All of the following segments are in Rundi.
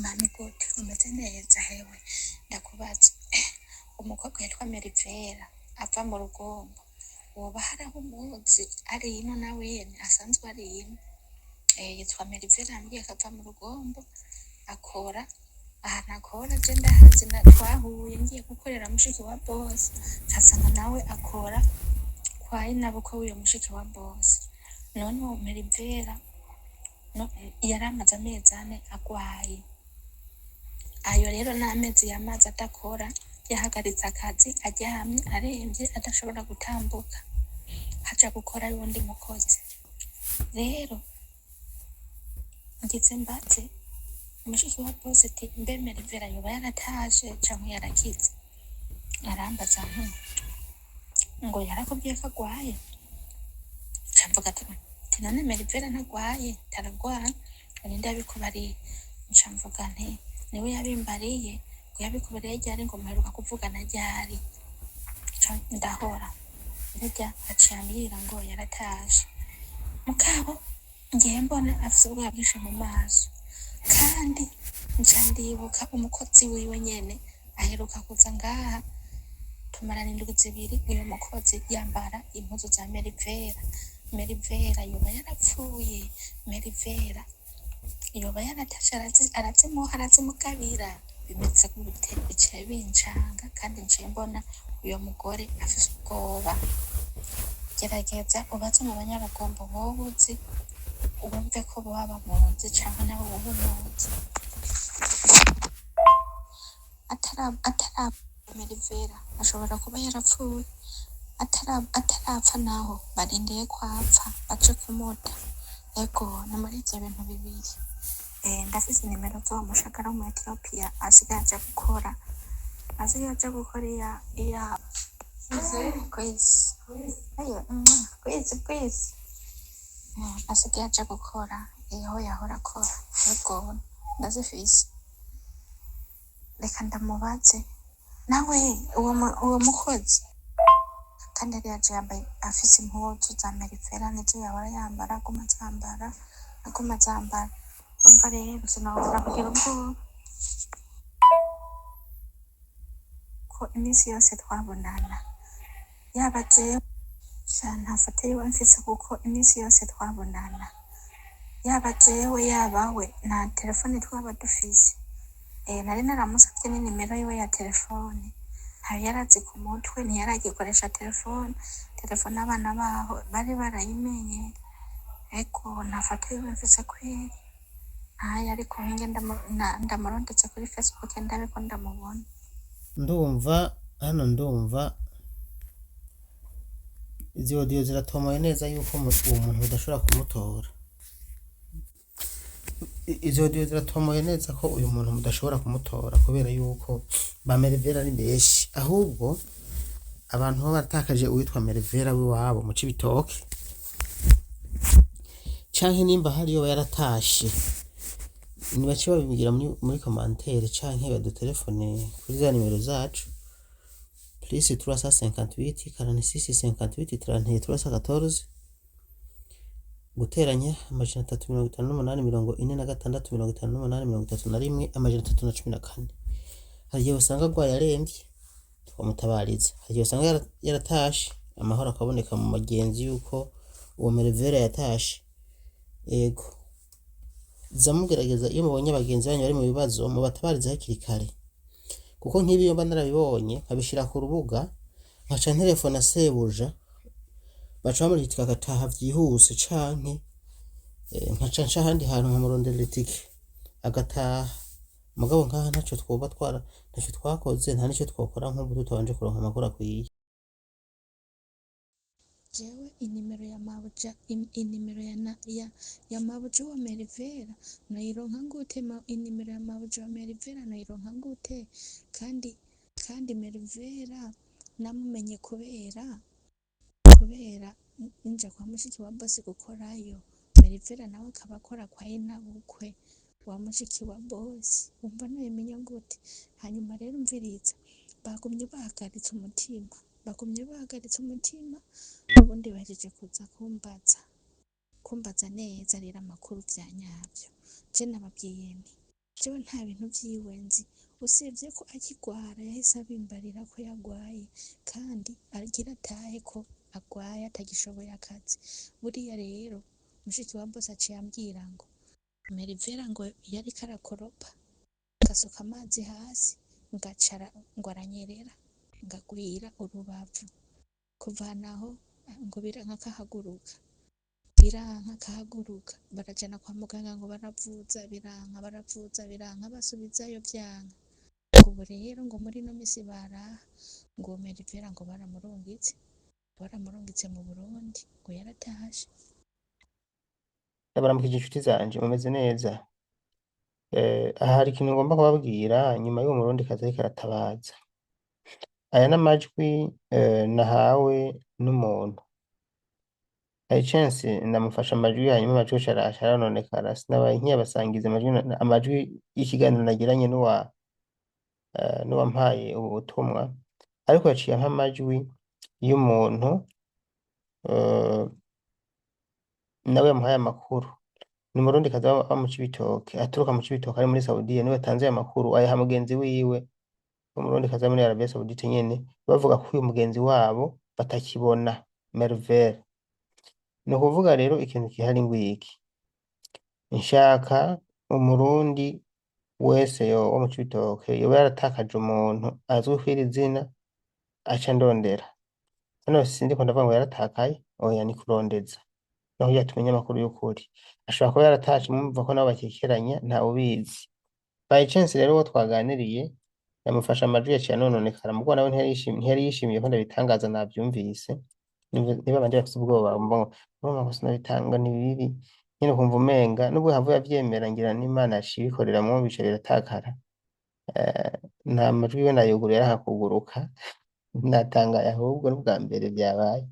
Mani gute umeze neza hewe? Ndakubaza, umukobwa yitwa Merivera ava mu Rugombo, woba hari aho umuzi ari ino? Nawene asanzwe ari ino. Yitwa Merivera, yambwiye ko ava mu Rugombo, akora ahantu akora je ndahazi, na twahuye ngiye gukorera mushiki wa boss, nsanga nawe akora kwa inabukwe w'uyo mushiki wa boss. None uwo Merivera no, yari amaze amezi 4 agwaye. Ayo rero ni amezi yamaze adakora, yahagaritse akazi, aryamye aremvye, adashobora gutambuka, haja gukora y'uwundi mukozi. Rero ngize mbaze mushiki wa boss ati: "Mbe Merivera yoba yaratashe canke yarakize?" Arambaza ngo yarakubwiye ko agwaye? Nca mvuga ati: "None Merivera ntagwaye, taragwara, ninde yabikubariye?" Nca mvuga nti: "Niwe yabimbariye." Ngo yabikubariye ryari? Ngo muheruka kuvugana ryari? Nca ndahora burya aciye ambwira ngo yaratashe, mugabo ngiye mbona afise ubwoba bwinshi mu maso. Kandi nca ndibuka umukozi wiwe nyene aheruka kuza ngaha, tumarana indwi 2. Uyo mukozi yambara impuzu za Merivera. Merivera yoba yarapfuye? Merivera yoba yaratashe? Arazimuha, arazimugabira? Bimeze gute? Biciye bincanga, kandi nciye mbona uyo mugore afise ubwoba. Gerageza ubaze mu banyarugombo woba uzi, wumve ko boba bamuzi canke nawe woba umuzi. Atara Merivera ashobora kuba yarapfuye. Atarapfa naho barindiriye ko apfa baje kumuta. Ego, ni muri ivyo bintu bibiri. Ndafise inimero z'uwo mushagara wo mu Ethiopia asigaye aja gukora iya kwisi ayo kwisi kwisi. Asigaye aja gukora aho yahora akora. Ego, ndazifise. Reka ndamubaze nawe uwo mukozi. Kandi yari yaje yambaye, afise impuzu za Merivera, nizo yahora yambara, aguma azambara, aguma azambara. Urumva rero sinobura kugira ubwoba ko iminsi yose twabonana, yaba jewe sha nta foto yiwe mfise, kuko iminsi yose twabonana, yaba jewe yaba we, nta telefone twaba dufise. Nari naramusavye n'inimero yiwe ya telefone, ntayo yarazi ku mutwe, ntiyaragikoresha telefone. Telefone abana baho bari barayimenye. Ego, nta foto yiwe mfise kweri, ntayo. Ariko nkinge ndamurondetse kuri Facebook, ndabe ko ndamubona. Ndumva hano, ndumva izi audio ziratomoye neza yuko uwo muntu udashobora kumutora. Izi audio ziratomoye neza ko uyu muntu mudashobora kumutora, kubera yuko ba Merivera ni benshi. Ahubwo abantu baba baratakaje uwitwa Merivera w'iwabo mu Cibitoke, canke nimba hariyo yaratashe, nibace babibwira muri commentaire canke badutelefone kuri za nimero zacu: plus 358 46 58 31 314, guteranya 358 46 58 31 314. Hari igihe usanga agwaye aremvye, tukamutabariza. Hari igihe usanga yaratashe, amahoro akaboneka mu bagenzi yuko uwo Merivera yatashe. Yego, za mugerageza, iyo mubonye abagenzi banyu bari mu bibazo, mubatabarize hakiri kare, kuko nk'ibi iyo mba narabibonye nkabishira ku rubuga, nkaca ntelefona sebuja, baca bamurihitira agataha vyihuse, canke nkaca nca ahandi hantu nkamuronderera itike agataha. Mugabo nkaha ntaco twoba twara, ntaco twakoze, nta nico twokora nk'ubu tutabanje kuronka amakuru akwiye. Jewe inimero ya mabuja, inimero ya mabuja wa Merivera noyironka gute? Inimero ya mabuja wa Merivera noyironka gute? Kandi Merivera namumenye kubera nja kwa mushiki wa bosi gukorayo, Merivera nawe akaba akora kwa inabukwe wa mushiki wa bosi. Wumva noyimenya gute? Hanyuma rero umviriza, bagumye bahagaritse umutima, bagumye bahagaritse umutima. Ubundi bahejeje kuza kumbaza neza rero amakuru vya nyavyo, je nababwiye nti Jewe nta bintu vyiwe nzi, usibye ko akigwara yahise abimbarira ko yagwaye, kandi agira atahe ko agwaye atagishoboye akazi. Buriya rero mushiki wa bosi aciye ambwira ngo Merivera ngo yariko arakoropa agasuka amazi hasi ngacara ngo aranyerera ngagwira urubavu, kuvanaho ngo biranka kahaguruka, biranka kahaguruka, barajana kwa muganga ngo baravuza biranka, baravuza biranka, basubizayo vyanka. Ubu rero ngo muri ino misi baraha ngo Merivera ngo baramurungitse, baramurungitse mu Burundi ngo yaratashe. Ndabaramukije inshuti zanje, mumeze neza? Aha hari ikintu ngomba kubabwira nyuma y'uwo Murundikazi ariko aratabaza. Aya n'amajwi nahawe n'umuntu. Hari chance ndamufasha amajwi, hanyuma amajwi aca arononekara, sinabaye nkiyabasangiza amajwi amajwi y'ikiganiro nagiranye n'uwampaye ubu butumwa, ariko yaciye ampa amajwi y'umuntu nawe yamuhaye amakuru. Ni Umurundikazi aba mu Cibitoke, aturuka mu Cibitoke ari muri Saudiya, niwe yatanze ayo makuru ayaha mugenzi wiwe w'Umurundikazi aba muri Arabia Saudite nyene, bavuga ko uyu mugenzi wabo batakibona Mervere. Ni ukuvuga rero ikintu gihari ngwiki, nshaka Umurundi wese wo mu Cibitoke yoba yaratakaje umuntu azwi kw'iri zina aca ndondera. Hano sindiko ndavuga ngo yaratakaye, oya, ni kurondeza no kugira tumenye amakuru y'ukuri. Ashobora kuba yaratashe, mumva ko nabo bakekeranya, ntawubizi. By chance rero uwo twaganiriye yamufashe amajwi yaciye anononekara, mugabo nawe ntiyari yishimiye ko ndabitangaza, navyumvise. Niba abandi bafise ubwoba bumva ngo urumva ngo sinabitanga ni bibi nyene, ukumva umenga nubwo havuye avyemera, ngira n'Imana yaciye ibikoreramwo bica biratakara. Nta majwi we nayuguruye arahakuguruka, natangaye ahubwo n'ubwa mbere vyabaye.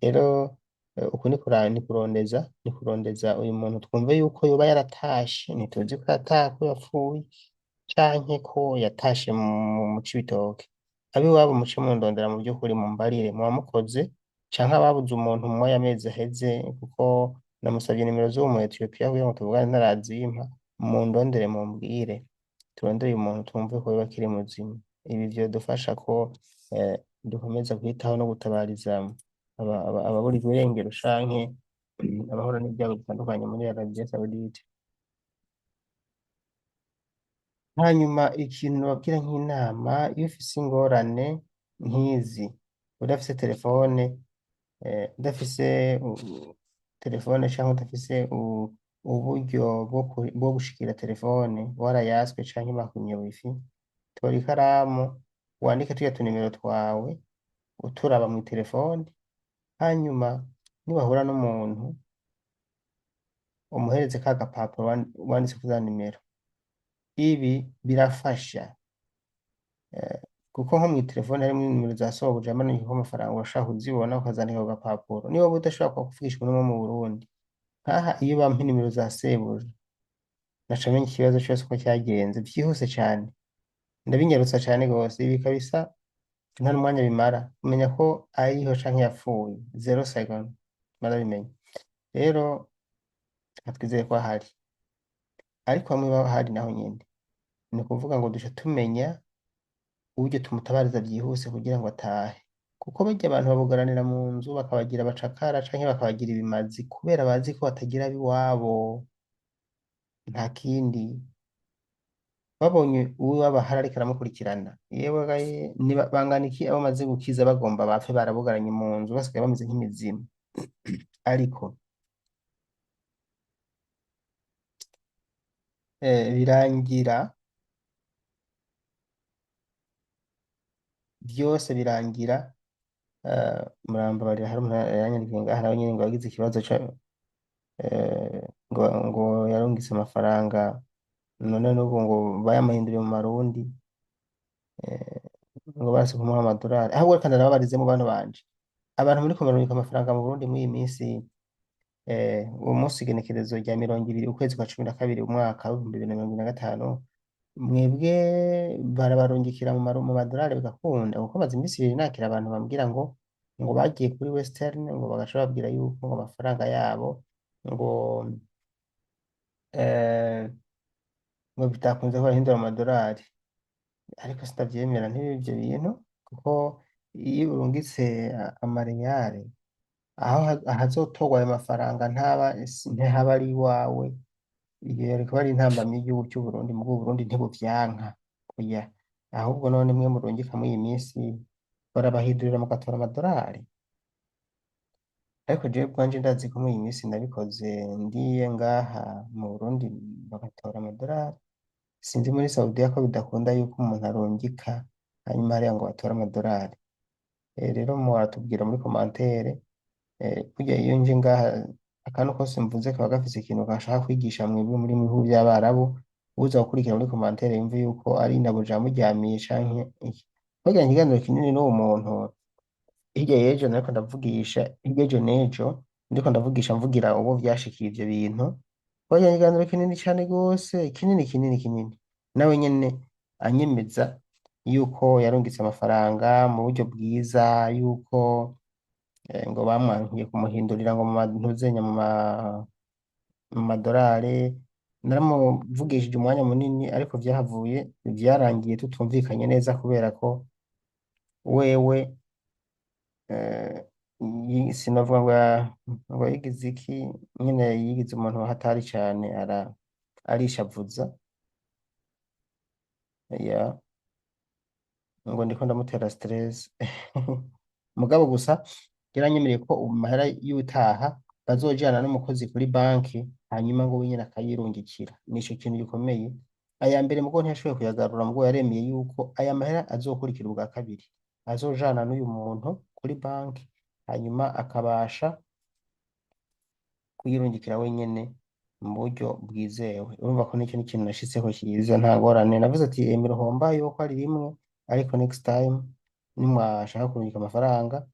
Rero uku ni kurondeza uyu muntu twumve yuko yoba yaratashe, ntituzi ko yataha ko yapfuye canke ko yatashe mu Cibitoke. Ab'iwabo muce mundondera mu vy'ukuri, mumbarire muba mukoze, canke ababuze umuntu mw'aya amezi aheze, kuko namusavye nimero z'uwo mu Ethiopia kugira ngo tuvugane ntarazimpa, mundondere mumbwire, turondere uyu muntu twumve ko yoba akiri muzima. Ibi vyodufasha ko dukomeza kwitaho no gutabariza ababurirwa irengero canke abahura n'ibyago bitandukanye muri Arabia Saudite. Hanyuma ikintu nobabwira nk'inama, iyo ufise ingorane nk'izi, udafise telefone, udafise telefone canke udafise uburyo bwo gushikira telefone, warayaswe canke bakwimye wifi, tora ikaramu wandike turya tunimero twawe uturaba mw'itelefone, hanyuma niwahura n'umuntu umuhereze ka gapapuro wanditseko za nimero. Ibi birafasha kuko nko mw'itelefone harimwo inimero za sobuja yamanukiyeko amafaranga, urashobora kuzibona ukazandika ku gapapuro. Niba udashobora kuvugishwa n'umwe mu Burundi, nkaha iyo bampa inimero za sebuja naca menya ikibazo cose uko cyagenze vyihuse cane, ndabinyarutsa cane gose. Ibi kabisa nta n'umwanya bimara kumenya ko ariho canke yapfuye, zero second barabimenya. Rero reka twizere ko ahari, ariko hamwe bahari naho nyene ni ukuvuga ngo duca tumenya uburyo tumutabariza vyihuse kugira ngo atahe, kuko barya abantu babugaranira mu nzu bakabagira abacakara canke bakabagira ibimazi kubera bazi ko batagira ab'iwabo, nta kindi. Babonye uw'iwabo ahari ariko aramukurikirana, yewe gaye bangana iki abo bamaze gukiza bagomba bapfe barabugaranye mu nzu basigaye bameze nk'imizimu. Ariko birangira vyose birangira, murambabarira, hari umuntu yanyandikiye ngaha nawe nyene ngo yagize ikibazo ca ngo yarungitse amafaranga none n'ubu ngo bayamuhinduriye mu marundi, ngo barase kumuha amadorari. Ahubwo reka ndababarize mu bantu banje, abantu muriko murarungika amafaranga mu Burundi mw'iyi minsi, uwo munsi igenekerezo rya 20 ukwezi kwa 12 umwaka w'2025, mwebwe barabarungikira mu madorari bigakunda? Kuko maze iminsi ibiri nakira abantu bambwira ngo bagiye kuri Western, ngo bagaca bababwira yuko ngo amafaranga yabo ngo Ngo bitakunze ko bahindura amadolari, ariko sitavyemera ntibivyo bintu, kuko iyo urungitse amareyale aho ahazotorwa ayo mafaranga ntaba ntihaba ari iwawe. Iyo yariko ari intambamyi y'igihugu c'Uburundi, muga Uburundi ntibuvyanka, oya. Ahubwo none mwe murungika muri iyi minsi barabahindurira mugatora amadolari? Ariko jewe ubwanje ndazi ko muri iyi minsi nabikoze ndiye ngaha mu Burundi bagatora amadolari. Sinzi muri Saudiya ko bidakunda yuko umuntu arungika hanyuma hariya ngo batore amadolari. Rero muratubwira muri commentaire. Burya iyo nje ngaha, akantu kose mvuze kaba gafise ikintu gashaka kwigisha mwebwe muri mu bihugu by'Abarabu. Uza gukurikira muri commentaire yumve yuko ari inabuja muryamiye canke iki. Twagiranye ikiganiro kinini n'uwo muntu hirya y'ejo, nariko ndavugisha hirya y'ejo n'ejo, ndiko ndavugisha mvugira uwo vyashikiye ivyo bintu. Twagiranye ikiganiro kinini cane gose, kinini kinini kinini, nawe nyene anyemeza yuko yarungitse amafaranga mu buryo bwiza, yuko ngo bamwankiye kumuhindurira ngo mu ntuzenya mu madolari. Naramuvugishije umwanya munini, ariko vyahavuye vyarangiye tutumvikanye neza, kubera ko wewe sinovuga ngo ngo yigize iki nyene, yigize umuntu hatari cane, ara arishavuza ya ngo ndiko ndamutera stress. Mugabo gusa yaranyemereye ko ubu mahera y'utaha bazojana n'umukozi kuri banki, hanyuma ngo we nyene akayirungikira. Nico kintu gikomeye. Aya mbere mugo ntiyashoboye kuyagarura, mugo yaremeye yuko aya mahera azokurikira ubwa kabiri azojana n'uyu muntu kuri banki, hanyuma akabasha kuyirungikira wenyene mu buryo bwizewe. Urumva ko nicyo n'ikintu nashitseko ciza, nta ngorane. Navuze ati emera uhomba yuko ari rimwe, ariko next time nimwashaka kurungika amafaranga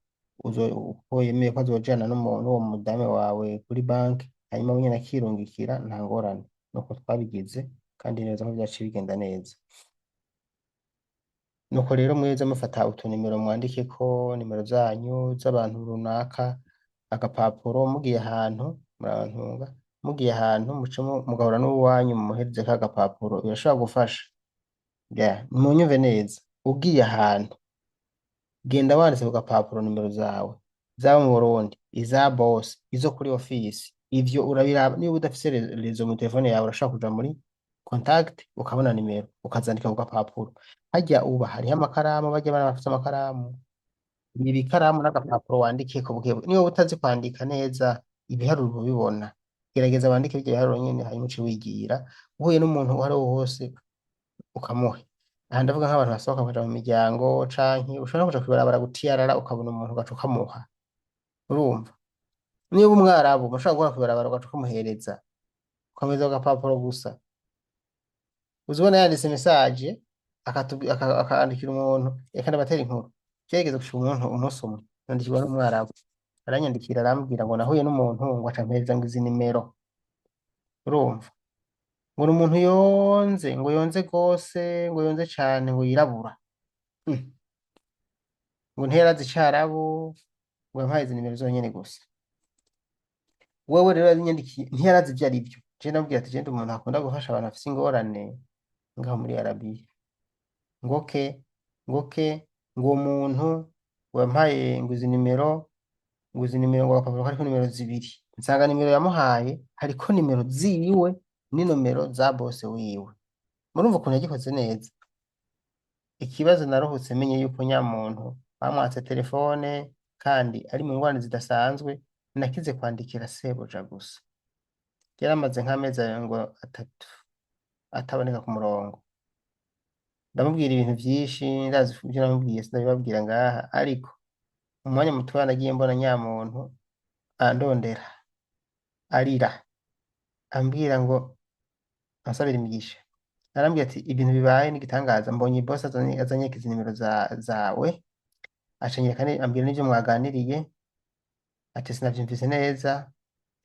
uzo uko yemeye ko azojana n'uwo mudame wawe kuri banki, hanyuma we nyene akirungikira, nta ngorane. Nuko twabigize kandi neza ko vyaciye bigenda neza. Nuko rero mweze mufata utunimero, mwandikeko nimero zanyu z'abantu runaka, agapapuro. Mugiye ahantu, murantunga, mugiye ahantu muce mugahura n'uwanyu, mumuhereze ka gapapuro, birashobora gufasha. Yeah, munyumve neza, ugiye ahantu genda wanditse ku gapapuro nimero zawe, zaba mu Burundi, iza boss, izo kuri office. Ivyo urabiraba niba udafise réseau mu telefone yawe, urashobora kuja muri contact ukabona nimero ukazandika ku gapapuro. Harya uba hariho amakaramu, barya bana bafise amakaramu, ibi ikaramu n'agapapuro wandikeko bukebuke. Niba utazi kwandika neza ibiharuro ubibona, gerageza wandike ivyo biharuro nyene, hanyuma uce wigira uhuye n'umuntu uwo ari we wose ukamuha. Aha ndavuga nk'abantu basohoka bakaja mu miryango, canke ushobora no kuja kw'ibarabara gutiyarara ukabona umuntu ugaca ukamuha. Urumva, niba umwarabu mushobora guhura kw'ibarabara ugaca ukamuhereza, ukamuhereza ku gapapuro gusa. Uzibona yanditse message akandikira umuntu. Reka ndabatera inkuru. Vyarigeze gushika umuntu umunsi umwe nandikirwa n'umwarabu, aranyandikira arambwira ngo nahuye n'umuntu ngo aca ampereza ngo izi nimero. Urumva, ngo ni umuntu yonze, ngo yonze gose, ngo yonze cane, ngo yirabura. Ngo ntiyarazi icarabu, ngo yampaye izi nimero zonyene gusa. Wewe rero yarinyandikiye ntiyarazi ivyo arivyo. Je ndamubwira ati je ndi umuntu akunda gufasha abantu bafise ingorane ngaho muri Arabiya. Ngo ke ngo ke ngo uwo muntu ngo yampaye ngo izi nimero, ngo izi nimero, ngo agapapuro kariko nimero zibiri. Nsanga nimero yamuhaye hariko nimero ziwe n'inomero za boss wiwe. Murumva ukuntu yagikoze neza. Ikibazo naruhutse menye yuko nyamuntu bamwatse telefone kandi ari mu ngorane zidasanzwe, nakize kwandikira sebuja gusa. Yaramaze nk'amezi ngo 3 ataboneka ku murongo. Ndamubwira ibintu vyinshi, ndazi ivyo namubwiye sindabibabwira ngaha, ariko mu mwanya mutoya nagiye mbona nyamuntu andondera arira, ambwira ngo ansabira imigisha. Arambwira ati ibintu bibaye n'igitangaza, mbonye boss azanye izi nimero zawe, acanyereka ambwira n'ivyo mwaganiriye. Ati sinavyumvise neza,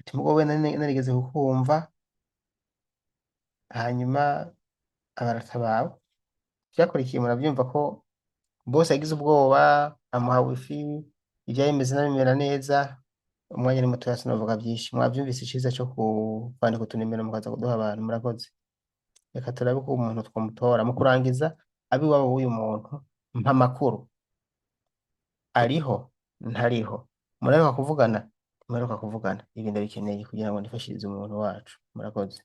ati mugo we narigeze kukumva. Hanyuma abaratabawe vyakurikiye, muravyumva ko boss yagize ubwoba, amuha wifi, ivyari bimeze nabi bimera neza. Umwanya ni mutoya, sinovuga vyinshi. Mwavyumvise iciza co kwandika utunimero mukaza kuduha abantu. Murakoze. Reka turabe ko umuntu twamutora. Mu kurangiza, abiwabo w'uyu muntu, mpa amakuru. Ariho, ntariho? Muraheruka kuvugana, ntimuheruka kuvugana? Ibi ndabikeneye kugira ngo nifashirize umuntu wacu. Murakoze.